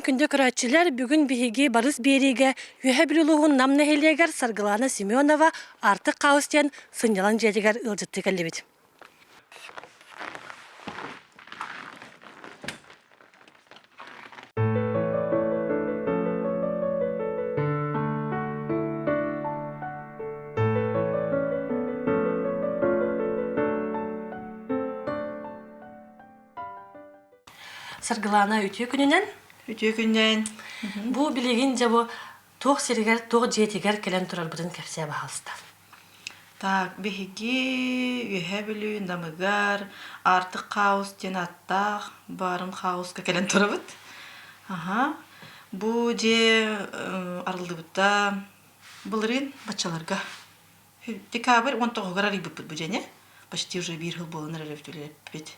Күндү көрөөччүлэр, бүгүн биһиги Барыс биэриигэ Үөһэ Бүлүү улууһун Нам нэһилиэгэр Саргылаана Семенова Артык Хаус диэн сынньалаҥ дьиэтигэр ыалдьыттыы кэллибит. Саргылаана үтүө күнүнэн. Үтүө күнүнэн. Бу билигин дьэ бу туох сиригэр, туох дьиэтигэр кэлэн турарбытын кэпсээ баһаалыста. Так, биһиги Үөһээ Бүлүү Намыгар Аартык Хаус диэн ааттаах баарын хауска кэлэн турабыт. Аха. Бу дьиэ арыллыбыта былырыын баччаларга. Декабрь 19-гар арыйбыппыт бу дьиэни. Почти уже биир сыл буолан эрэр эбит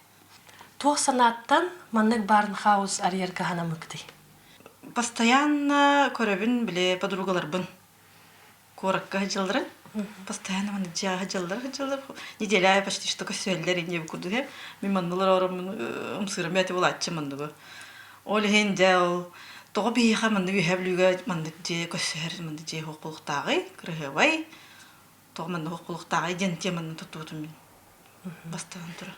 Туох санааттан маннык баарын хаус арыйарга санаммыккытый? Постоянно көрөбүн били подругаларбын куоракка сылдьалларын постоянно маннык дьиэҕэ сылдьаллар сылдьаллар неделя аайы почти что көсүөллэр инньэ курдук ээ мин манна олороруммун ымсыырам этэ булааччы манныгы ол иһин дьэ ол тоҕо биһиэхэ манна үөһээ бүлүүгэ маннык дьиэ көссүһэр маннык дьиэ суох буолуохтааҕый кырыһыабай тоҕо манна суох буолуохтааҕый диэн теманы туттубутум мин бастаан туран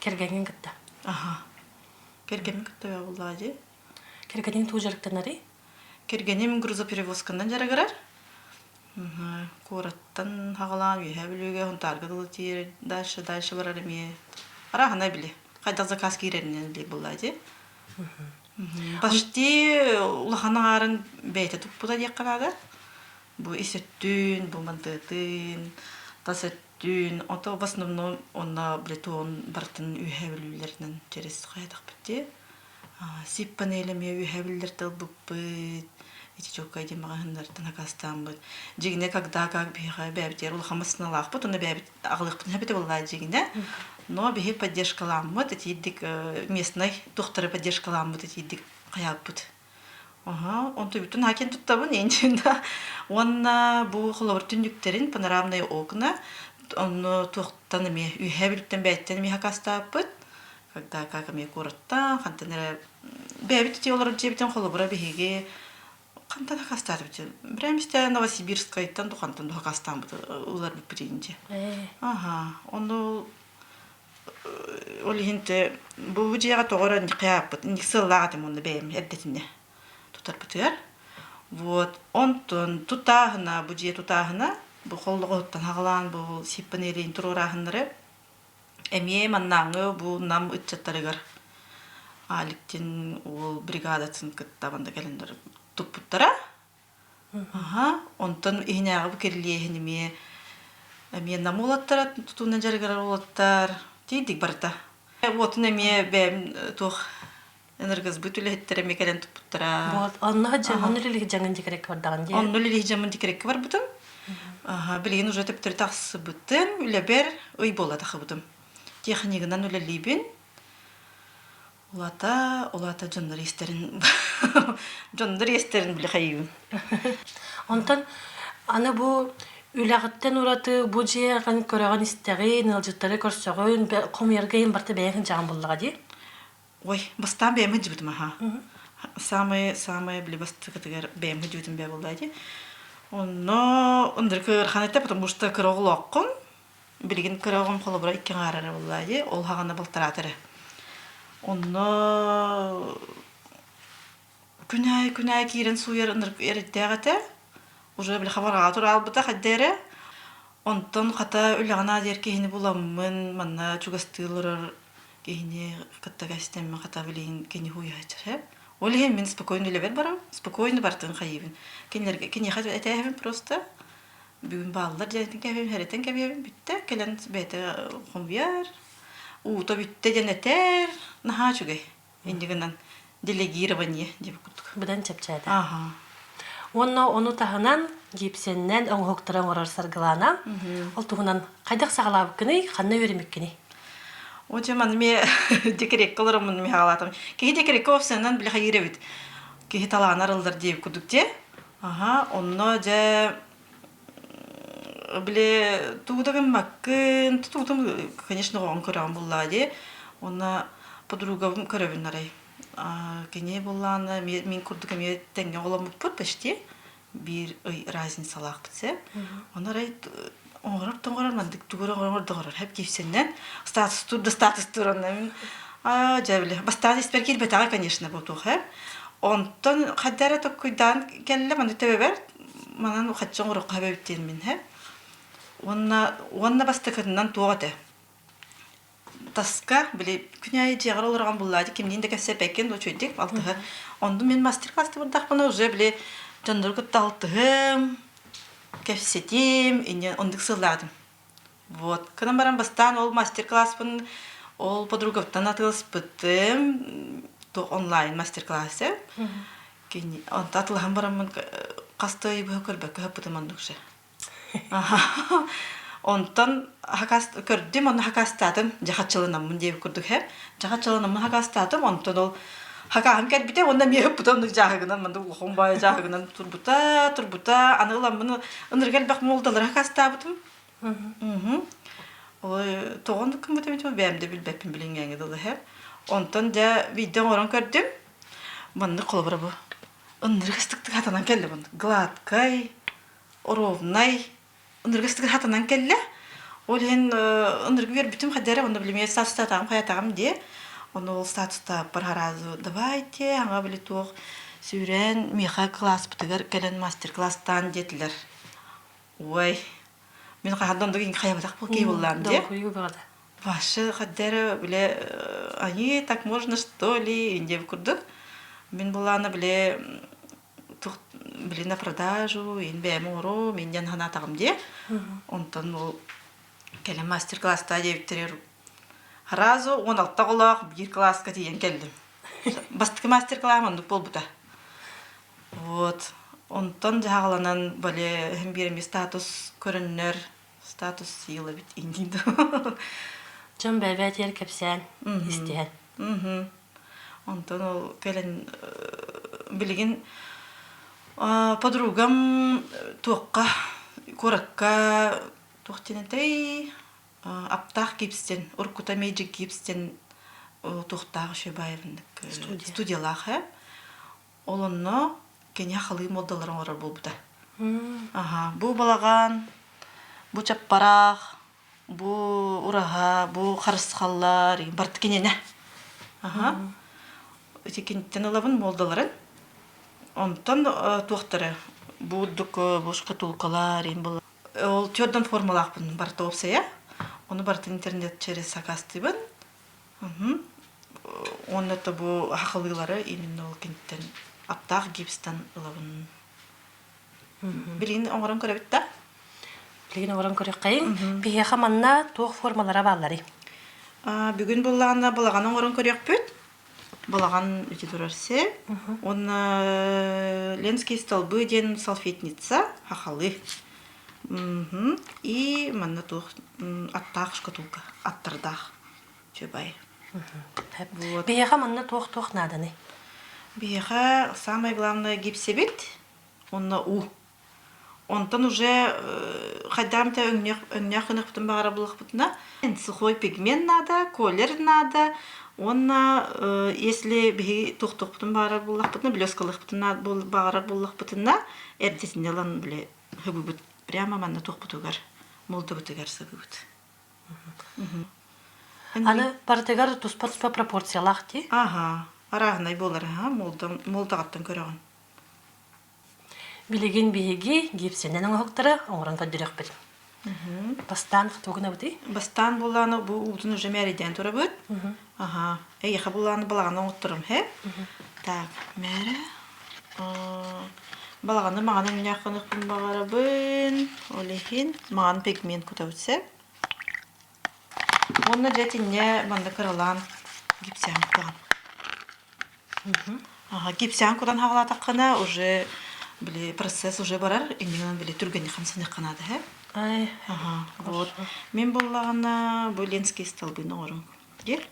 Кэргэҥҥин кытта. Аха. Кэргэммин кытта буоллаҕа дии. Кэргэниҥ тугу дьарыктанарый? Кэргэним грузоперевозканан дьарыгырар. Куораттан хаҕалаан Үөһээ Бүлүүгэ, Сунтаарга дылы тиийэр, дальше, дальше барар эмиэ. Арааһынай били. Хайдах заказ киирэринэн били буолла дии. Почти улахан аҥаарын бэйэтэ туппута диэххэ наада. Бу ис өттүн, бу мантыатын, тас өттүн, ото в основном онно били туон барытын Үөһээ Бүлүүлэринэн через хайатахпыт дии. Сип панель эмиэ үөһэ биллэртэ ылбыппыт. Ити чуолкай диэн маҕаһыыннартан акаастааммыт. Дьиҥинэ когда как биһиэхэ бэйэбитигэр улахан массыыналаахпыт уонна бэйэбит аҕалыахпытын сөп этэ буоллаҕа дьиҥинэ. Но биһи поддержкаламмыт итиирдик местнай тухтары поддержкаламмыт итиирдик хайааппыт. Аха, онтубутун хакин туттабын инчинда. Уонна бу холобур түннүктэрин панорамные окна онно туохтан эмиэ үөһээ бүлүктэн бэйэттэн эмиэ хакастааппыт. Когда как эмиэ куораттан хантан эрэ бэйэбит ити олорор дьиэбитин холобура биһиги хантан хакастаатыбыт Прям Новосибирскайтан тухантан хакастааммыт ыларбыппыт инчи. Аха, ону ол иһин те бу дьиэҕэ тоҕо эрэ хайааппыт инник сыаллаах этим уонна бэйэм эрдэтинэ тутарбытыгар. Вот онтон тутааһына бу дьиэ тутааһына бу холлоҕоһуттан хаҕалаан бу сип панелин туруорааһыннары Эмиэ маннааҥҥы бу Нам ыччаттарыгар Аликтин уол бригадатын кытта манна кэлэн туппуттара. Аха, онтон иһинээҕи бу кирилиэһин эмиэ эмиэ Нам уолаттара тутуунан дьарыгырар уолаттар тиийдик барыта. Уотун эмиэ бэйэм туох энергосбыт үлэһиттэрэ эмиэ кэлэн туппуттара. Вот, онно онно үлэлиир дьаҥын декреккэ бардаҕын дии. Онно үлэлиир дьаммын декреккэ барбытым. Аха, билигин уже төптөрү тахсыбытым, үлэбэр ый буола тахыбытым. Технигынан үлэлиибин. Улата, улата дьоннор истэрин дьоннор истэрин били хайыыбын. Онтон аны бу үлэҕиттэн ураты бу дьиэҕин көрөҕүн истэҕин, ыалдьыттары көрсөҕүн, хомуйарга иһин барыта бэйэҥ дьаҕын буллаҕа дии. Ой, бастаан бэйэм сылдьыбытым аха. Самое, самое били бастакытыгар бэйэм сылдьыбытым бэйэ буолла дии. Онно ындырык ыарахан этэ, потому что кыра оҕолооххун. Билигин кыра оҕом холобура икки аҥаар эрэ буолла дии. Ол хаҕана балтараата эрэ. Онно күн аайы күн аайы киирэн сууйар ынырык эрэйдээх этэ. Уже били хабарҕаҕа тураалбыта хайда эрэ. Онтон хата үлэҕин аадыйар киһини буламмын, манна чугастыы олорор киһини кытта кэстэммин хата билигин кини хуйааччар Ол иһин мин спокойно үлэбэр барам, спокойно бартын хайыыбын. Кинилэргэ киниэхэ этээһэбин просто бүгүн бааллар диэн кэбиһэбин, хэрэтэн кэбиһэбин бүттэ, кэлэн бэйэтэ хомуйар, уута бүттэ диэн этэр, наһаа үчүгэй. Инньэ гынан делегирование диэбит курдук. Быдан чэпчээтэ. Аха. Уонна ону таһынан гипсэннэн оҥоһуктары оҥорор Саргылаана. Ол туһунан хайдах саҕалаабыккыный, ханна үөрэммиккиний? О, дьэ, маны эмиэ декреккэ олороммун эмиэ хаалаатым. Киһи декреккэ опциянан били хайыыр эбит. Киһи талаана арыллар диэбит курдук дии. Аха, онно дьэ били тугу да гыммаккын, тутуутун, конечно, оҕоҥ көрөҕүн буллаҕа дии. Уонна подругабын көрөбүн арай. Кини буллаҕына мин курдук эмиэ тэҥҥэ оҕоломмуппут почти. Биир ый разницалаахпыт сэ. Ону арай оҥорор да оҥорор, маннык тугу эрэ оҥорор да оҥорор. Хэп киипсэннэн статустуур да статустуур онно мин дьэ били бастаан испэр киирбэтэҕэ, конечно, буотуох ээ. Онтон хайда эрэ токкуйдаан кэллэ маннык төбөбөр манан хачча оҥоруохха эбит диэн мин һэ. Уонна уонна бастакытынан туох этэ? Таска, били күн аайы дьиэҕэр олороҕун буллаады кимниин да кэпсэппэккин үчүгэйдик алтыһа. Онно мин мастер-класс бардахпына уже били дьоннору кытта алтыһым, кэпсэтиим, инньэ оннук сыллаатым. Вот. Кынан баран бастаан ол мастер-класспын ол подругабыттан атыыласпытым онлайн мастер-классы. Кини онто атылаһан бараммын хас да ый быһа көрбөккө сыппытым оннук же. Онтон хакас көрдүм, онно хакастаатым, дьэ хаччыланаммын диэбит курдук һэ. Дьэ хаччыланаммын хакастаатым, онтон ол хакааһым кэлбитэ уонна эмиэ ыппыта оннук дьааһыгынан, маннык улахан баайы дьааһыгынан турбута, турбута, аны ыламмын ынырык элбэх муолдалары хакастаабытым. Ой, тоҕо оннук гыммыт эбит бэйэм да билбэппин билиҥҥээҥи дылы һэ. Онтон дьэ биирдэ оҥорон көрдүм. Маннык холобура бу. Ынырык ыстыктык хатанан кэллэ бу. Гладкай, ровнай, ынырык ыстыгы хатанан кэллэ. Ол иһин ынырык үөрбүтүм хайда эрэ, онно билимиэ статустаатаҕым хайатаҕым диэ. Ону ол статустааппар сразу давайте, аҥа били туох сүүрэн миэхэ кылааспытыгар кэлэн мастер-класстаан диэтилэр. Ой, мин хаһан да оннук хайабатах буол киһи буоллаам дии. Вообще хайда эрэ бile они так можно что ли диэбит курдук. Мин булаана бile били на продажу, ин бэйэм оҥоруом, ин диэн санаатаҕым дии. Онтон ол кэлэн мастер-класстаа диэбиттэригэр сразу 16 оҕолоох биир кылааска тиийэн кэллим. Бастакы мастер-клаһым оннук буолбута. Вот. Онтон дьаһаҕаланан более иһин биэрэми статус көрөннөр, статус сила эбит иннин Дьон бэйбээтигэр кэпсээн, истиһэн. Онтон ол кэлэн билигин подругам туохха куоракка туох диэн этэй аптаах гипстен уруккута Magic гипстен туохтаах Шебаевыннык студиялаах ээ Ол онно кини халыы муодалары оҥорор буолбута. Аха, бу балаҕан, бу чаппараах, бу ураһа, бу харысхаллар, барыта киниэнэ. Аха. Ити киниттэн ылабын муолдаларын. Онтон туохтары бу урдук бу шкатулкалар, ол төрдөн формалаахпын барыта уопсайа. Ону барытын интернет через сакаастыыбын. Уонна то бу хахалыылары именно ол киниттэн аптаах гипстан ылабын. Билигин оҥорон көрөбүт да? Билигин оҥорон көрүөххэйиҥ. Биһиэхэ манна туох формалара баалларый? Бүгүн буллаҕына балаҕан оҥорон көрүөхпүт. Балаҕан ити турар сир. Уонна Ленские столбы диэн салфетница хахалы. И манна туох аттаах шкатулка аттардаах. Чубай. Вот. Биһиэхэ манна туох-туох нааданый? Биһиэхэ самое главное гипсэбит уонна уу. Онтон уже хайдаам да өҥнөөх өҥнөөх гыныахпытын баҕара буллахпытына сухой пигмент надо, колер надо уонна если биһиги туохтуохпутун баҕарар буллахпытына, блескалыахпытын баҕарар буллахпытына эрдэтинэ ылан били хыбыбыт прямо манна туохпутугар молдобутугар сыбыбыт. Аны барытыгар туспа-туспа пропорциялаах дии. Аха, арааһынай буолар, аха, молдаҕыттан көрөҕүн. Билигин биһиги гипсэнэн оҥоһуктары оҥорон көрдөрүөхпүт. Бастаан тугунабытый? Бастаан булааны бу уутун уже мээрэйдээн турабыт. Аха, эйиэхэ булааны балаҕаны оҥотторум, хэ? Так, мээрэ. Балаҕаны маҕан өҥнөөх гыныахпын баҕарабын. Ол иһин маҕан пигмент кутабыт сөп. Уонна дьэ итиннэ манна кыралаан гипсээн кутаҕын. Аха, гипсээн кутан хаҕалаатаххына уже били процесс уже барар, иннинэн били түргэнник хамсаныахха наада һэ. Ай, Аха, вот. Мин буоллаҕына бу ленский столбын оҥорун. Диир.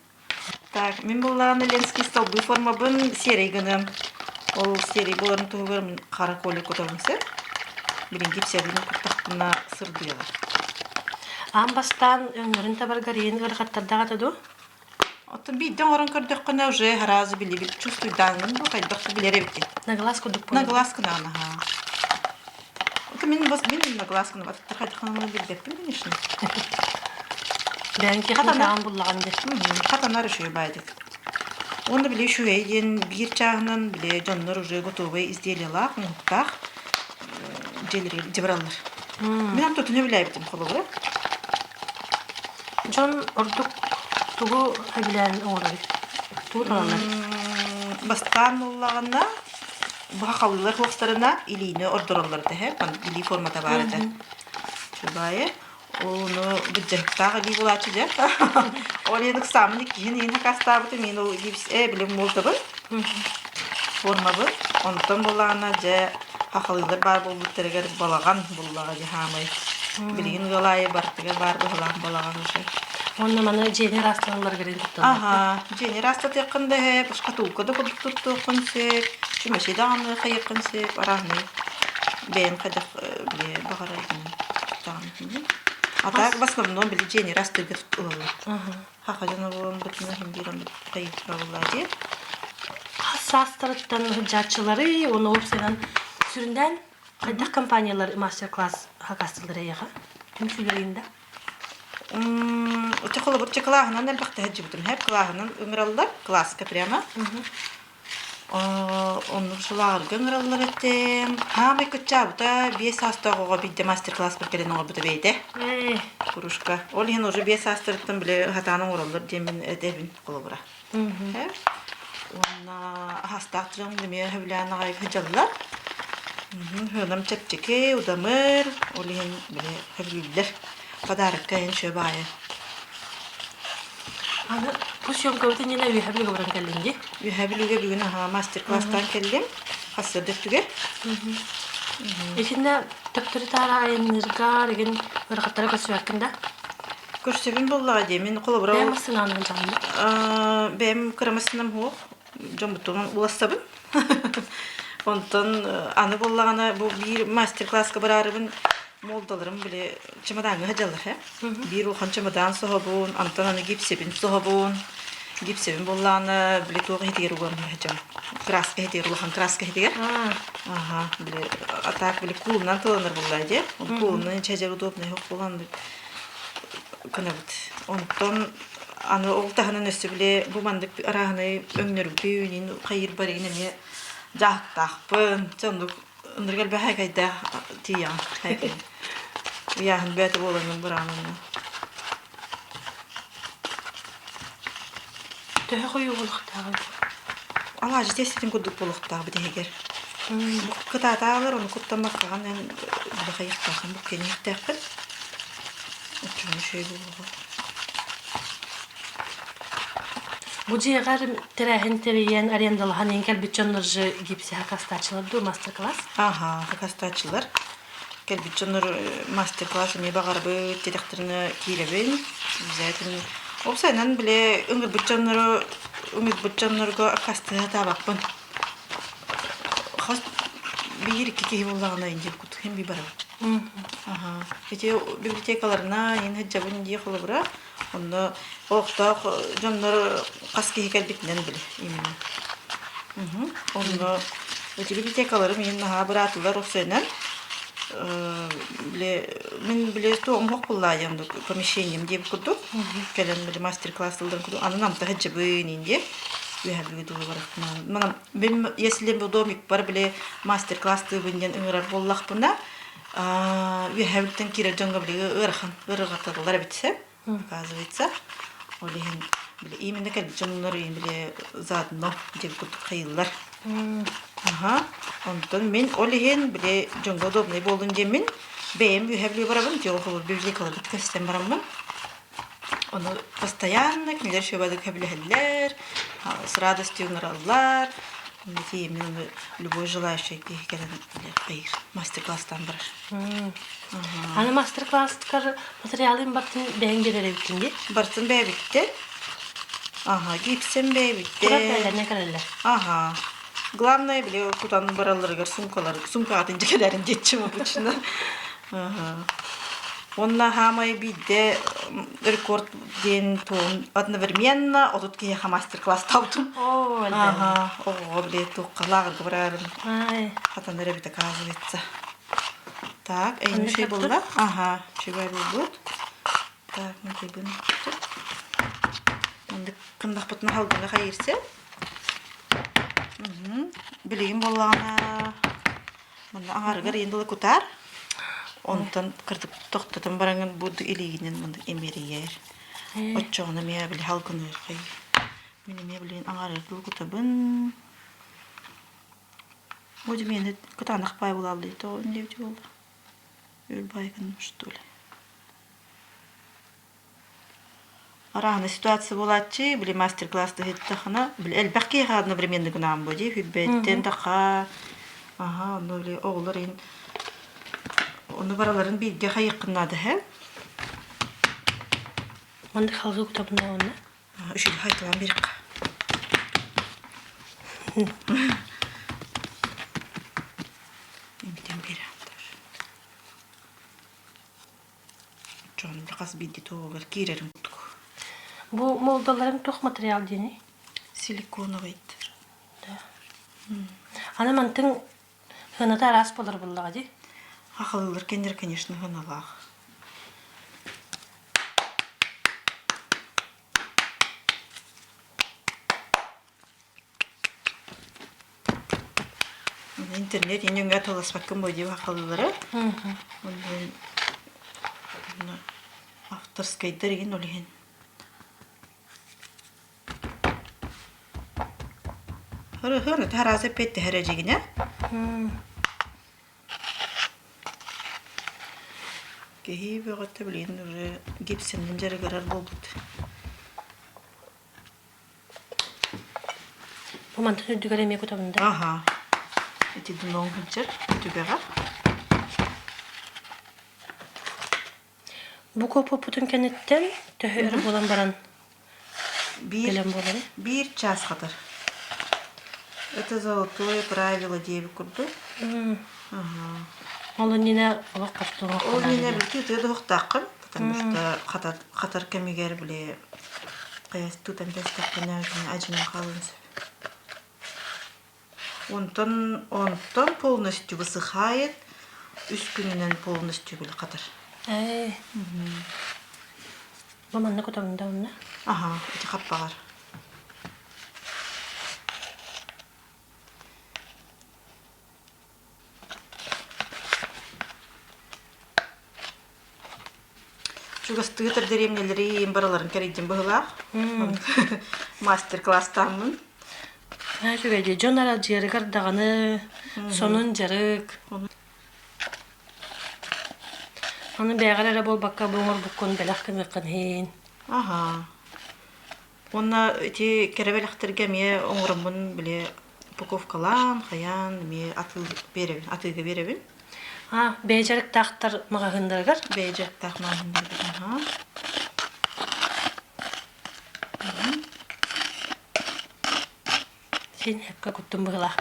Так, мин буоллаҕына ленский столбы формабын серый гыным. Ол серий буоларын туһугар мин хара коля кутабын сөп. Билин гипсэбин куттахпына сырдыаҕа. Аан бастаан өҥнөрүн табаргар иин ыарахаттардаах этэ дуу? Оттон биирдэ оҥорон көрдөххүнэ уже сразу билибит чувствуйдааҥҥын бу хайдах да билэр эбиккин. На глаз курдук На буолар. глаз гынаҕын аһаа. Это мин бас мин на глаз гына аттар хайдах гынан билбэппин конечно. Бэйэҥ Хатанар. техникаҕын буллаҕын дии. Хатанар үчүгэй баайдык. Уонна били үчүгэй диэн биир чааһынан били дьоннор уже готовый изделиелаах, оҥоһуктаах дьиэлэригэр илдьэ бараллар. Мин антотуну билээбитим холобура. Дьон ордук тугу сөбүлээн оҥорорүй? Тугу талаллар? Бастаан буоллаҕына, быһа халыылар туохтарына илиини ордороллор этэ, илии формата баар этэ. Чубайы. Ону быдьаһыктаах илии буолааччы дьэ. Ол иһин ыксааммын иккиһин иһин хакастаабытым, иһин ол гипс ээ билим муолтабын, формабын. Онтон буоллаҕына дьэ хахалыылар баар буолбуттарыгар балаҕан буллаҕа дьэ хаамай. Билигин ыал аайы бартыгар баар быһылаах балаҕан уже. Уонна маны дьиэни ыраастыылларыгар тутталлар. Аһаа, дьиэни ыраастатыаххын да сөп, шкатулка да курдук туттуоххун сөп, чүмэчи даҕаны хайыаххын сөп, арааһынай бэйэм хайдах били баҕарарбынан туттаҕым. А так в основном били дьиэни ыраастыырга туттулаллар. Хаха дьоно буолан бытына иһин биир оннук хайыыр дии. Хас саастарыттан сылдьааччылары уонна уопсайынан сүрүннээн хайдах компаниялар мастер-класс хакастылар эйиэхэ? Түмсүүлэрин да? Оччо холобур кылааһынан элбэхтэ сылдьыбытым. Һэп кылааһынан ыҥыраллар, кылааска прямо. Оннук сылааҕырга ыҥыраллар этэ. Хаамай кыччаабыта 5 саастаах оҕо биирдэ мастер-класспар кэлэн оҥорбута бэйэтэ. Кружка. Ол иһин уже 5 саастарыттан бile хатаан оҥороллор диэммин этэбин холобура. Уонна аһастаах дьон эмиэ сөбүлээн аҕай сылдьаллар. Сыанам чэпчэки, удамыр, ол иһин били сөбүлүүллэр. Подарокка иһин үчүгэй баҕайы. Аны бу съемкабыт иннинэ Үөһээ Бүлүүгэ баран кэллиҥ дии? Үөһээ Бүлүүгэ бүгүн аһаа мастер-класстаан кэллим. Сарсыарда өттүгэр. Итиннэ төптөрү-таары айанныыргар игин ыарахаттары көрсүбэккин да? Көрсөбүн буоллаҕа дии. Мин холобура Бэйэм массыынанан дьаһанным. Бэйэм кыра массыынам суох. Дьоммуттан улассабын. Онтон аны буоллаҕына бу биир мастер-класска бараарыбын молдаларым били чемодаҥҥа сылдьаллар ээ. Биир улахан чемодан соһобун, онтон аны гипсэбин соһобун. Гипсэбин буоллаҕына били туох иһитигэр уган сылдьабын. Краска иһитигэр, улахан краска иһитигэр. Аха, били а так били куулунан тыланар буоллаа дии. Куулунан чэдьэр удобный суох буолан гынабыт. Онтон аны ол таһынан өссө били бу маннык арааһынай өҥнөрбүн, ин хайыырбар игин эмиэ дьаһыктаахпын. Чэ оннук ынырык элбэх эгэйдээх тиийэҕин хайгын. Ыйааһын бэйэтэ буолаҥҥын быраҕан Төһө хойуу буолуохтааҕый? Алаадьы тиэстэтин курдук буолуохтаах бүтэһигэр. Кытаатаалар ону куттаммаккаҕын эн били хайыахтааххын бу кэниэхтээххин. Оччоҕуна үчүгэй буолуоҕа. Бу дьиэҕэр тэрээһин тэрийэн арендалаһан иһин кэлбит дьоннор же гипси хакастааччылар дуу мастер-класс? Аха, хакастааччылар. Кэлбит дьоннор мастер-класс эмиэ баҕарабыт диэтэхтэринэ киирэбин. Обязательно. Уопсайынан били ыҥырбыт дьоннору ыҥырбыт дьоннорго аккаастыы сатаабаппын. Хас биир-икки киһи буоллаҕына индиир курдук иһин барабын. Аха. Ити библиотекаларына иһин сылдьабын дии холобура. Онно олохтоох дьоннор хас киһи кэлбитинэн били именно. Онно эти библиотекаларым иһин наһаа быраатылар охсуйанан били мин били туоҥ буллаайам помещением диэбит курдук кэлэн били мастер-класс ылдан курдук аны намта сылдьабын инде үөһэ бүлүү дылы барахпына мин если домик бар били мастер-класс тыыбын диэн ыҥырар буоллахпына үөһэ бүлтэн киирэр дьоҥҥо били ыарахан ыарырҕаталлар эбит сөп оказывается ол иһин били именно кэлбит дьоннор били заодно диэн курдук хайыыллар аха онтон мин ол иһин били дьоҥҥо удобнай буоллун диэммин бэйэм үөһэ бүлүү барабын дьиэ библиотекаларбыт көстөн бараммын Ону постоянно кинилэр шөбөдүк сөбүлэһэллэр, с радостью ыҥыраллар. Тиийэммин ону любой желающий киһи кэлэн хайыыр, мастер-класстаан барар. Аны мастер-класскар материалын бартын бэйэҥ биэрэр эбиккин дии? Бартын бэйэбиттэн. Аха, гипсэм Курат бэйэбиттэн. бэйэлэринэн кэлэллэр. Аха. Главное, били тутан баралларыгар сумкалар, сумкаҕытын дьэкэлэрин диэччим обычно. Уонна хаамай биирдэ рекорд диэн туон одновременно 30 киһиэхэ мастер-класстаабытым. Оо, Ага, оҕоҕо били туохха лааҕырга барарым хатанар эбит оказывается. Так, эйин үчүгэй буолла? Ага, үчүгэй буолбут. Так, мантайбын Маннык кындахпытына халгына хайырса. Билигин буоллаҕына манна аҥаарыгар иин дылы кутаар. Онтон кырдык тохтотон бараҥын бу илиигинэн маннык имэрийэр. Оччоҕуна эмиэ били халгыныырхай. Мин эмиэ билигин аҥаарыгар дылы кутабын. Бу миэнэ кытаанах баай буолааллыы тоҕо диэбит буолла. Өр баайгын что ли? Арааһына ситуация буолааччы, били мастер-класс ыһыттахына, били элбэх киһиэхэ одновременно гынаан буо дии, хүрбэттэн таха, аха, ону били оҕолор иһин ону бараларын бииргэ хайыаххын наада һэ. Маннык халгыы кутабына уонна Үчүгэй хайталаан биэриэххэ. Имитэн биэрэхтэр. Дьон хас биирдии туһугар киирэрин курдук. Бу молдаларыҥ туох материал диэний? Силиконовайдар. Да. Аны мантыҥ сыаната араас буолар буоллаҕа дии. Хахалыылар кэннэр, конечно, сыаналаах. Интернет иҥҥэ атыыласпаккын буо дии хахалыылары. Онно авторскайдар игин ол иһин. Хырыһын тарааса эппиэттэһэр эдьигинэ. Киһи бөҕөтө билигин уже гипсэнэн дьарыгырар буолбут. Бу мантан үрдүгэр эмиэ кутабын да? Аха. Ити дноҥ сылдьар түгэҕэ. Бу куоппуппутун кэнниттэн төһө өр буолан баран Биир, бэлэм буоларый? биир чаас хатар. Это золотое правило диэбит курдук. Ага. Ол иннинэ олох хостуоҥа Ол иннинэ били тыа доһуохтааххын, потому что хатар, хатар кэмигэр били тутан тэстэххинэ адьынан хаалыан сөп. Онтон онтон полностью высыхает, үс күнүнэн полностью били хатар. Ээ. Бу манна кутабын да онно? Аха, ити хаппаҕар. Чугастыы дэриэбинэлэри барыларын кэрийдим быһыылаах. Мастер-класстааммын. Үчүгэй дии. Дьон аралдьыйарыгар даҕаны сонун дьарык. Аны бэйэҕэр эрэ буолбакка бу оҥорбуккун бэлэх гыныаххын иһин. Аһаа. Уонна ити кэрэ бэлэхтэргэ эмиэ оҥороммун били упаковкалаан, хайаан эмиэ атыы биэрэбин, атыыга биэрэбин. А, бэйэ дьарыктаахтар маҕаһыыннарыгар? Бэйэ дьарыктаах маҕаһыыннарыгар, аһаа. Син эпкэ куттум быһыылаах.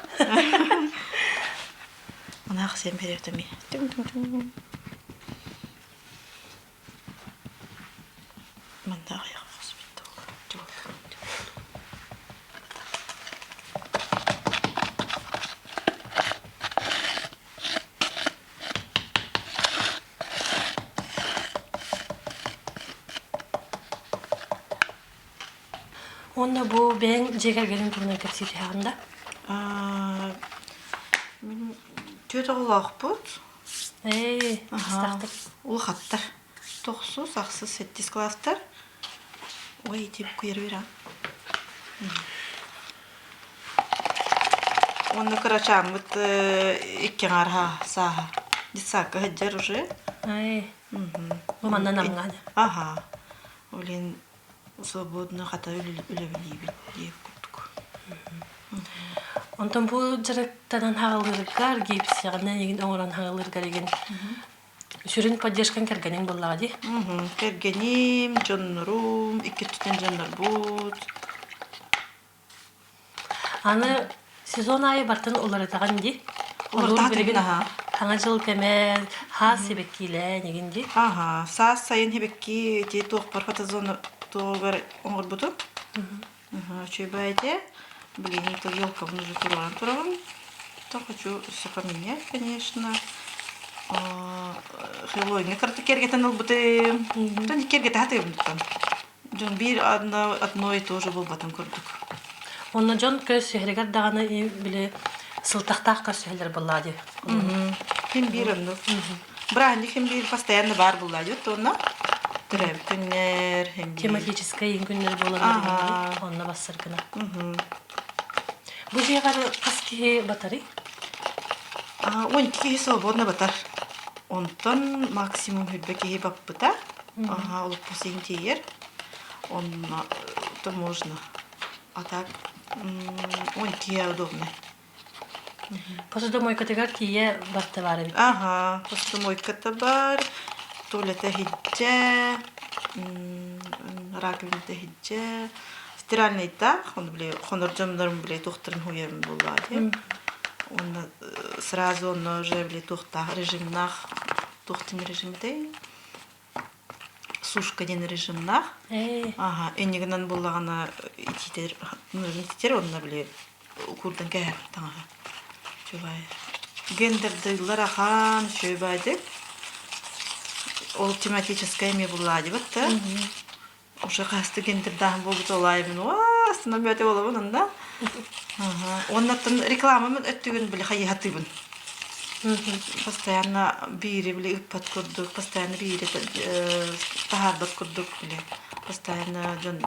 Анаах сиэн биэриэхтэмий. Түҥ-түҥ-түҥ. Манна аҕыйах Уонна бу бэйэҥ дьиэ кэргэниҥ туһунан кэпсии түһэҕин да? Мин түөрт оҕолоохпут. Ээ, астаахтар. Улахаттар. Тохсус, ахсыс, сэттис класстар. Ой, ити куйар бира. Уонна кырачааммыт икки аҥаар сааһа. Детсадка сылдьар уже. Ай, бу манна намҥаан. Аха. Блин, свободно хата үлэбилиибит диэбит курдук. Онтон бу дьарыктанан хаалыыргар, гипсэҕинэн игин оҥорон хаалыыргар игин сүрүн поддержкаҥ кэргэниҥ буоллаҕа дии? Кэргэним, дьоннорум, икки өттүттэн дьоннорбут. Аны Сезон аайы бартын уларытаҕын дии. Олуур Уларытаҕа билигин аха. Саҥа дьыл кэмэ хаас сибэккиилээн игин дии. Аха, саас сайын сибэкки ити туохпар фотозона туоҕугар оҥорбутум. Үчүгэй этэ. Билигин то елкабын уже туруоран турабын. То хочу все поменять, конечно. Хэллоуиҥҥа кыратык киэргэтэн ылбытым. Тон киэргэтэ сатыыбын туттан. Дьон биир одно, одно и то же буолбатын курдук. Онно дьон көрсүһэригэр даҕаны били сылтахтаах көрсүһэллэр буоллаа дии. Ким биир оннук. Бырааһынньык ким биир постоянно баар буоллаа дии онно. Төрөөбүт күннэр, хим биир. Тематическай иин күннэр буолаллар онно бассар гына. Бу дьиэҕэр хас киһи батарый? 12 киһи свободно батар. Онтон максимум хүрбэ киһи баппыта. Ага, олоппос иһин тиийэр. Онно то можно. А так 12 удобно. Посудомойкатыгар тиийэ барта баар эбит. Ага, посудомойката бар, туалета иһирдьэ, раковината иһирдьэ, стиральныйдаах, ону били хонор дьоннорум били туохтарын хуйарым буоллаа диэн. Уонна сразу онно уже били туохтаах режимнаах туохтун режимтэй сушка диэн режимнаах. Аха, иннигинэн буллаҕына ититэр, ититэр онно били куурдан кээһэр таҥаһа. Чубай. Гендердыыллар ахан үчүгэйдик. Ол тематическай эмиэ буллаадыбыт да. Уже хаста гендердааһын буолбут олаайбын уа астынан бөтө буолабын онно. Оннаттан рекламамын өттүгүн били хайыһатыыбын. Постоянно биири били ыппат курдук, постоянно биири таһаарбат курдук били постоянно дьон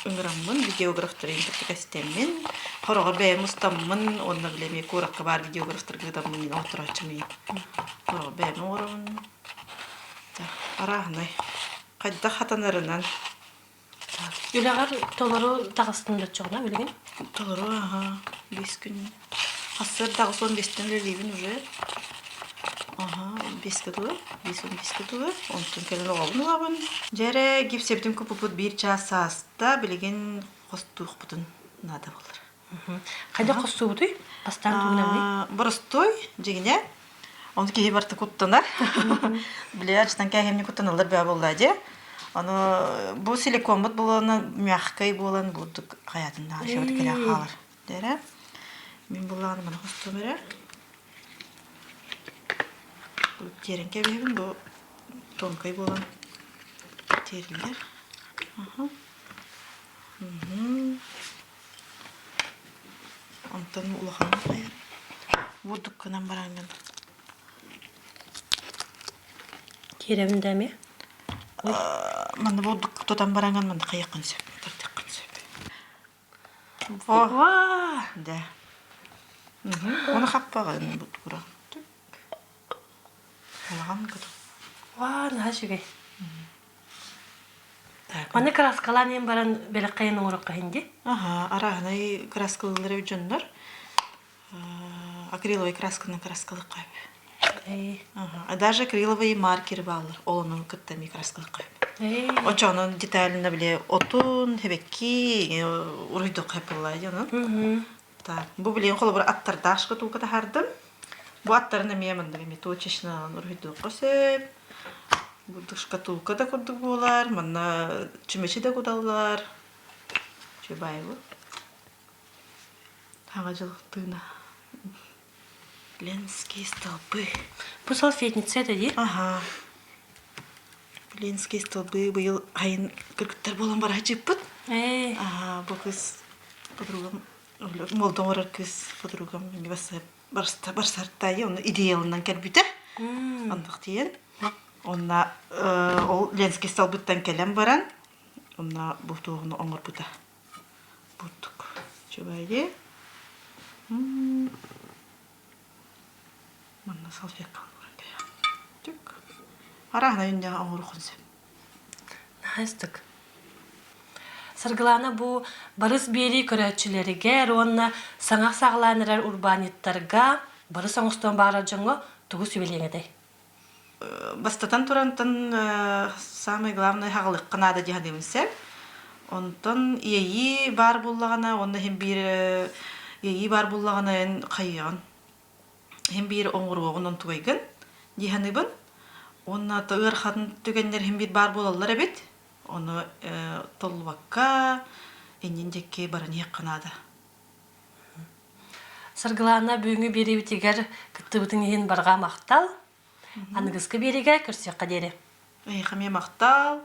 ыҥыраммын, видеографтарын кытта кэстэммин, хороҕор бэйэм устаммын, уонна били эмиэ куоракка баар видеографтарга ыытаммын мин оҥоторооччум ийэ. Хороҕор бэйэм оҥоробун. Арааһынай. Хайдах хатанарынан. Үлэҕэр толору таҕыстыҥ да оччоҕуна билигин? Толору аһа 5 күн. Сарсыарда 85-тэн үлэлиибин уже. Аха, 5-ке дылы, 5-15-ке дылы. Онтон кэлэн оҕобун ылабын. Дьэ эрэ, гипсэбитин купупут биир чаас сааста, билигин хостуохпутун наада буолар. Хайдах хостуубутуй? Бастаан тугунамный? Боростуой, дьиҥинэ. Ону киһи барыта куттанар. Билэр, ачтан кээһэмни куттаналлар бөҕө буолла дьэ. Ону бу силикоммут буолана мягкай буолан бурдук хайатын да шөбөт кэлэ хаалар. Дэрэ. Мин буллаҕына маны хостуом эрэ. Тиэрэн кэбиһэбин бу тонкай буолан тиэриллэр. Онтон улахан хайар. Бурдук гынан бараҥҥын. Киирэбин да эмиэ? Манна бурдук тутан бараҥҥын манна хайыаххын сөп, тардыаххын сөп. Во! Да. Оны хаппаҕын бутура. Улахан кытыл. Ваа, наһаа үчүгэй. Маны краскалаан иһэн баран бэлэххэйэн оҥоруохха иһин дии. Аха, арааһынай краскалыылар эбит дьоннор. Акриловай красканан краскалыахха сөп. Ага. Даже акриловые маркеры бааллар. Ол онун кытта эмиэ краскалыахха сөп. Очоонон детально бile отун, хэбэкки уруйдуохха сөп буоллаа дии онон. Так, бу билигин холобур аттардаах шкатулка таһаардым. Бу аттарын эмиэ маннык эмиэ точечно уруһуйдуохха сөп. Бурдук шкатулка да курдук буолар, манна чүмэчи да куталлар. Чубаевы. Саҥа дьыл тыына. Ленские столбы. Бу салфетница это дии? Ага. Ленские столбы быйыл айын кыргыттар буолан бараачыппыт. Ээ. Ага, бу кыз подругам молдоҥ оҥорор кыыс подругам барсартайы онно идеялынан кэлбитэ. Оннук тиийэн. Онно ол Ленский столбыттан кэлэн баран онно бу туоҕуну оҥорбута. Бурдук. Чубайы. Манна салфетка оҥорон кэлэ. Түк. Арааһына үннэҕэ оҥоруоххун сөп. Наһаа ыстык. Саргылаана бу барыс биэрии көрөөччүлэригэр уонна саҥа саҕалаан эрэр урбаанньыттарга барыс оҥостуон баҕарар дьоҥҥо тугу сүбэлиэҥ этэй? Бастатан турантан самое главное хаҕылыахха наада дии саныыбын сөп. Онтон иэйии баар буоллаҕына уонна иһин биир. Иэйии баар буоллаҕына эн хайыаҕын иһин биир оҥоруоҕун онтугайгын дии саныыбын. Уонна ыарахан түгэннэр иһин биир баар буолаллар эбит. Ону толлубакка иннин диэки баран иһиэххэ наада. Саргылаана бүгүҥҥү биэриибитигэр кыттыбытыҥ иһин барҕа махтал. Аныгыскы биэриигэ көрсүөххэ диэри. Эйиэхэ эмиэ махтал.